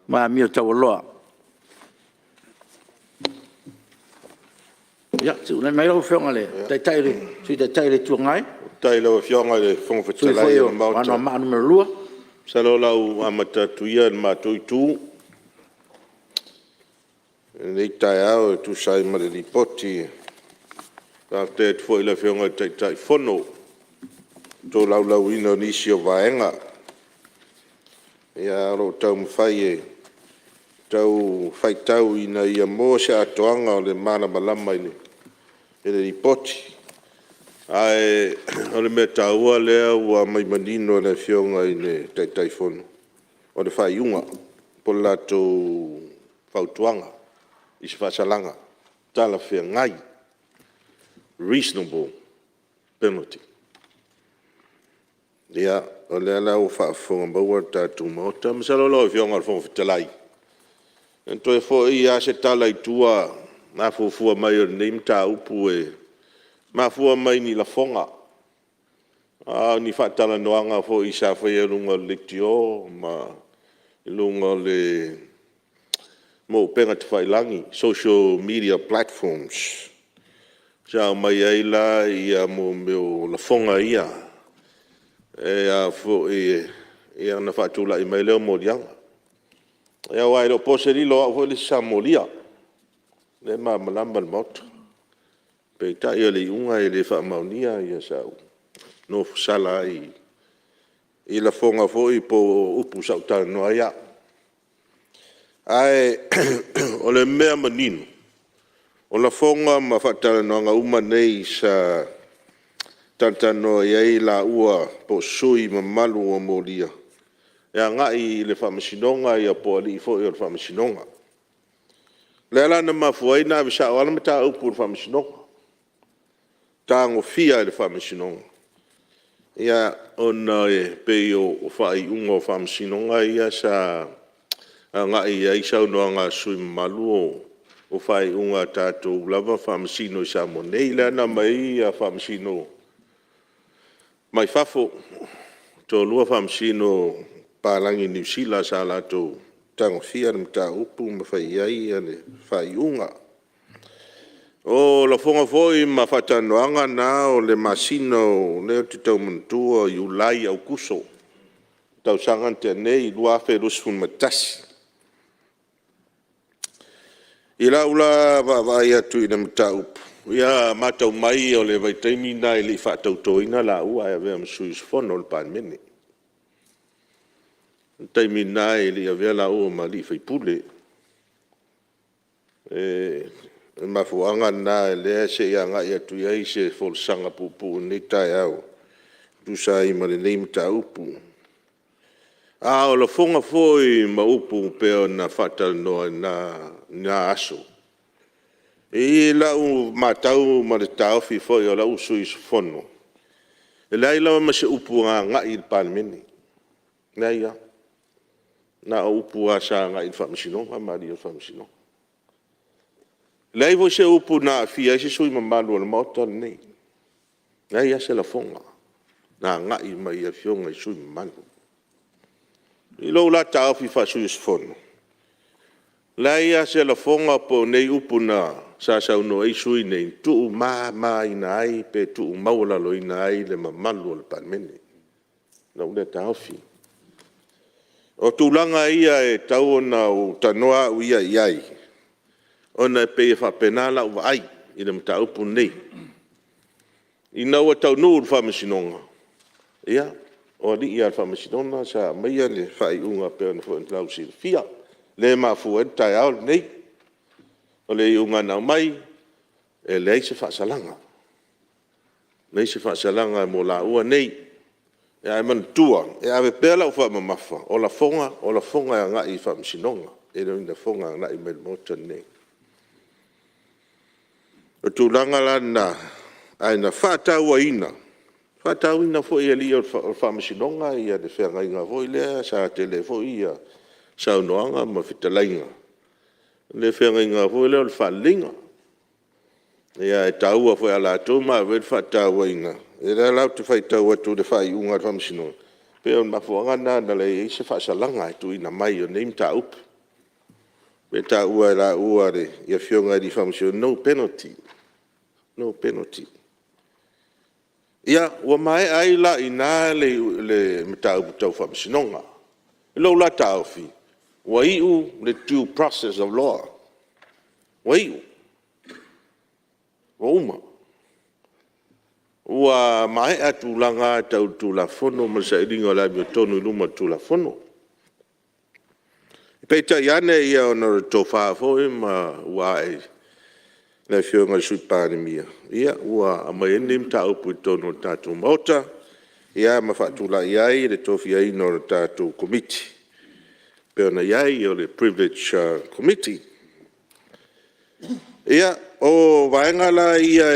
ma Amio Taualoa. Ia, tulai mai lau Afioga i le Sui Taitai o le Itu Agai, Faafetai i lau Afioga i le o Fofoga le sui usufono Fetalai foi o le o Maota. Anoamaa 2. Masalo o le a ou amata atu ia i le matou Itu i lenei taeao e tusa ai ma le Lipoti. E faafetai atu foi i le Afioga i le Taitaifono i le tolaulauina o nisi o vaega. Ia, ae o lo o taumafai e tau faitau ina ia maua se atoaga o le malamalama i le Lipoti. Ae o le mea taua lea ua aumai manino e le Afioga i le Taitaifono, o le faaiuga po o le latou fautuaga i se faasalaga talafeagai, reasonable penalty. Ia, o lea la ua faafofoga le tatou Maota. Masalo lau Afioga i le Fofoga Fetalai, e toe foi lava se tala i tua i le afuafua mai o lenei mataupu e mafua mai ni lafoga, a o ni faatalanoaga foi sa faia i luga o le leitio ma luga o upega tafailagi, social media platforms. Sa aumai ai la mea o lafoga ia ona faatulai mai lea o moliaga. Aua e le o po se lilo, o au foi le isi sa molia, o lea e malamalama le Maota. Peitai o le iuga e le faamaonia sau nofosala ai i lafoga foi po o upu sa ou talanoa ai au. Ae o le mea manino, o lafoga ma faatalanoaga uma nei sa talatalanoa i ai laua po o sui usufono mamalu ua molia, e agai i le Faamasinoga po o alii foi o le Faamasinoga. O lea la na mafua ai ona ave sao lava le mataupu i le Faamasinoga, tagofia e le Faamasinoga, ona e pei o faaiuga o Faamasinoga ia sa agai i ai saunoaga a sui usufono mamalu, o faaiuga a tatou lava Faamasino i Samoa nei, lea na aumai ai Faamasino mai fafo, e toalua Faamasino palagi Niu Sila sa latou tagofia le mataupu ma fai i ai le faaiuga. O lafoga foi ma faatalanoaga na o le masina o lea ou te tau manatua o Iulai, Aokuso tausaga na tea nei 2021. I lau la vaavaai atu i le mataupu, ia a matau mai o le vaitaimi lena e le i faatautoina laua ae avea ma sui usufono o le Palemene. O le taimi lena e le i avea laua ma sui usufono. O le mafuaaga lena lea se i agai atu i ai se folasaga puupuu i lenei taeao e tusa ai ma lenei mataupu. A o lafoga foi ma upu pei ona faatalanoa i lena aso, i lau matau ma le taofi foi o lou sui usufono, e leai lava ma se upu na agai i le Palemene, e leai lava. Na o upu lava sa agai i le Faamasinoga ma alii o le Faamasinoga. E leai foi se upu na aafia ai se sui usufono mamalu o le Maota lenei. E leai lava se lafoga na agai mai i Afioga i sui usufono mamalu. I lou la taofi faa-sui usufono, e leai lava se lafoga po o nei upu sa saunoa ai sui usufono nei, e tuumamaina ai pe tuumaualaloina ai le mamalu o le Palemene. O lou lea taofi. O tulaga ia e tatau ona ou talanoa au ia i ai, ona e pei e faapena lau vaai i le mataupu lenei. Ina ua taunuu i le Faamasinoga, ia, o alii lava o le Faamasinoga sa aumaia le faaiuga e pei ona foi ona lausilafia, lea e mafua ai le taeao lenei. O le iuga na aumai, e leai se faasalaga, leai se faasalaga mo laua nei. Ae manatua, e ave pea lau faamamafa, o lafoga o lafoga e agai i le Faamasinoga, e le o ni lafoga e agai mai i le Maota lenei. O le tulaga la lena, ae na faatauaina, faatauaina foi e alii o le Faamasinoga le feagaiga foi lea sa tele ai foi saunoaga ma fetalaiga, le feagaiga foi lea o le faaleleiga. E taua foi ia i latou ma ave i ai le faataua, o lea la ou te faitau atu i le faaiuga a le Faamasinoga, e pei o le mafuaaga lena na leai ai se faasalaga e tuuina mai o lenei mataupu. E taua e laua afioga i alii faamasino, no penalty, no penalty. Ua maea ai la i ina le mataupu tau faamasinoga. I lou la taofi, ua iu le due process of law, ua iu, ua uma. Ua maea tulaga tau Tulafono ma le sailiga o le amiotonu i luma o le Tulafono. Peitai ane ona o le tofa foi ua ae i le Afioga i le Sui Palemia, ua aumai ai lenei mataupu i totonu o le tatou Maota, ma faatulai ai le tofiaina o le tatou Komiti e pei ona i ai o le Privilege Committee. Ia, o vaega la ia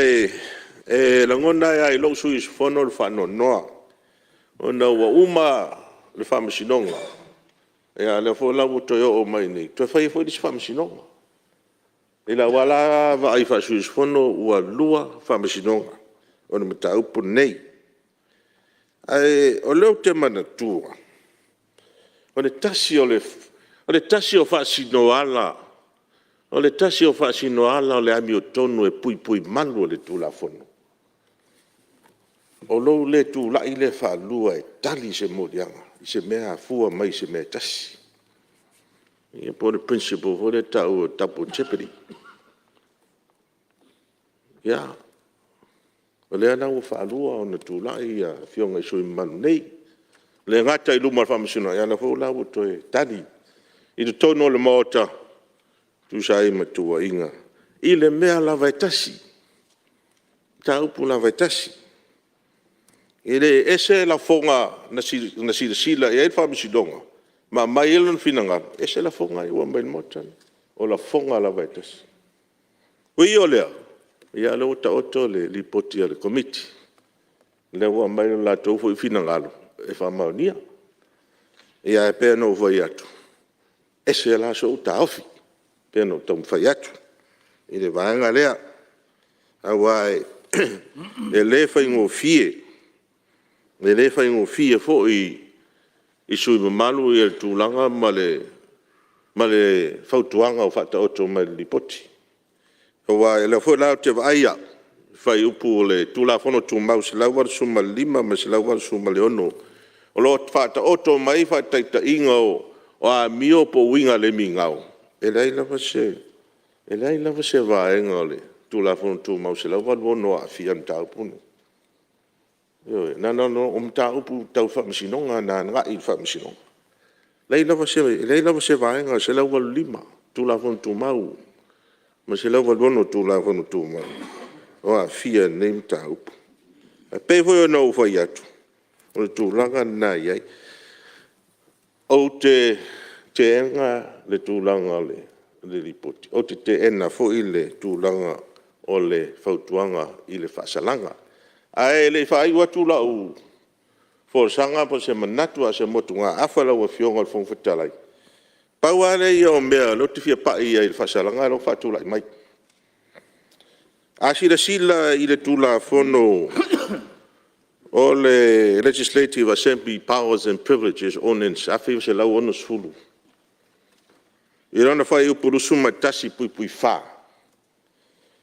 e lagona ai lava i lou sui usufono le faanoanoa, ona ua uma le faamasinoga, a o lea foi la ua toe oo mai i inei toe fai ai foi le isi faamasinoga. I lau lava la vaai faale-sui usufono ua lua faamasinoga o le mataupu lenei. Ae o lea ou te manatua, o le tasi o faasinoala o le amiotonu e puipuimalu o le Tulafono, o lou le tulai lea faalua e tali se moliaga i se mea e afua mai i se mea e tasi. Ia po o le priniciple foi lea e tau o le double jeopardy. Ia, o lea la ua faalua ona tulai Afioga i sui usufono mamalu nei, e le gata i luma o le Faamasinoga, a o lea foi la ua toe tali i totonu o le Maota e tusa ai ma tuuaiga i le mea lava e tasi, le mataupu lava e tasi. E le ese lafoga na silasila i ai le Faamasinoga ma aumai ai lona finagalo, ese lafoga ia ua aumai i le Maota lenei. O lafoga lava e tasi. Ui o lea, o lea ua taoto le Lipoti a le Komiti, o lea ua aumai lo latou foi finagalo e faamaonia. Ae pei ona ou fai atu, e ese la sou taofi, e pei ona ou taumafai atu i le vaega lea. Aua e le faigofie, e le faigofie foi i sui usufono mamalu le tulaga ma le fautuaga ua faataoto mai i le Lipoti. Aua o lea foi la ou te vaai au i fuaiupu o le Tulafono Tumau 185 ma le 186, o lo o faataoto mai faataitaiga o amio po o uiga le migao, e leai lava se vaega o le Tulafono Tumau 186 o aafia i le mataupu lenei. Ioe. O mataupu tau faamasinoga na agai i le Faamasinoga. E leai lava se vaega o le 185 Tulafono Tumau ma le 186 o le Tulafono Tumau o aafia i lenei mataupu. E pei foi ona ou fai atu, o le tulaga lena e i ai. Ou te teena le tulaga o le Lipoti, ou te teena foi le tulaga o le fautuaga i le faasalaga. Ae le i faaiu atu lau folasaga po o se manatu a o se motugaafa lau Afioga i le Fofoga Fetalai, pau lava ia o mea o lea ou te fia pai i ai i le faasalaga lea ua faatulai mai. A silasila i le Tulafono o le Legislative Assembly Powers and Privileges Ordinance 1960 i lona Fuaiupu 21(4),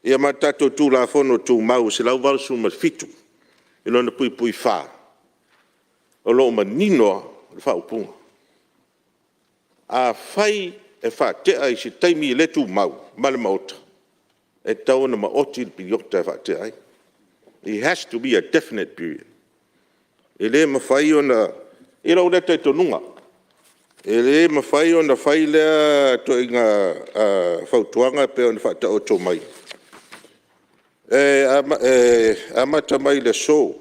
ia ma le tatou Tulafono Tumau 187 i lona (4), o lo o manino lava le faaupuga. Afai e faatea i se taimi le tumau ma le Maota, e tatau ona maoti le piriota e faatea ai. It has to be a definite period. E le mafai ona… I lou lea talitonuga, e le mafai ona fai lea ituaiga fautuaga e pei ona faataoto mai, e amata mai i le aso,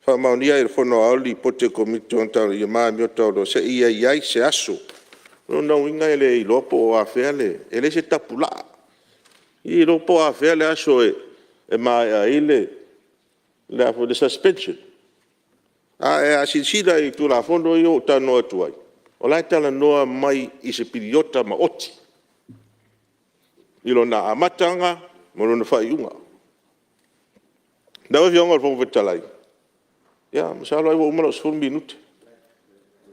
faamaonia e le Fono Aoao le Lipoti a le Komiti o Tulaga Aloaia ma Amio Taualoa seia i ai se aso. O lona uiga e le iloa po o afea e leai se tapulaa, e le iloa po o afea le aso e maea ai le suspension. Ae a silasila i Tulafono ia ua ou talanoa atu ai, o la e talanoa mai i se piriota maoti i lona amataga ma lona faaiuga. Lau Afioga i le Fofoga Fetalai, ia masalo ai ua uma lau 10 minute.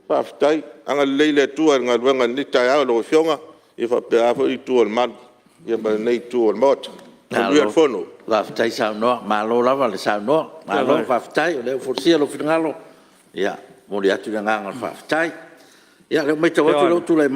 Faafetai. Agalelei le Atua i le galuega i lenei taeao i lau Afioga faapea foi itu o le malu ma lenei itu o le Maota. Manuia le Fono. Malo faafetai saunoa, malo lava le saunoa, malo faafetai o lea ua folasia lou finagalo. E momoli atu le agaga o le faafetai. Ia o lea ua matau atu o lea ua tulai mai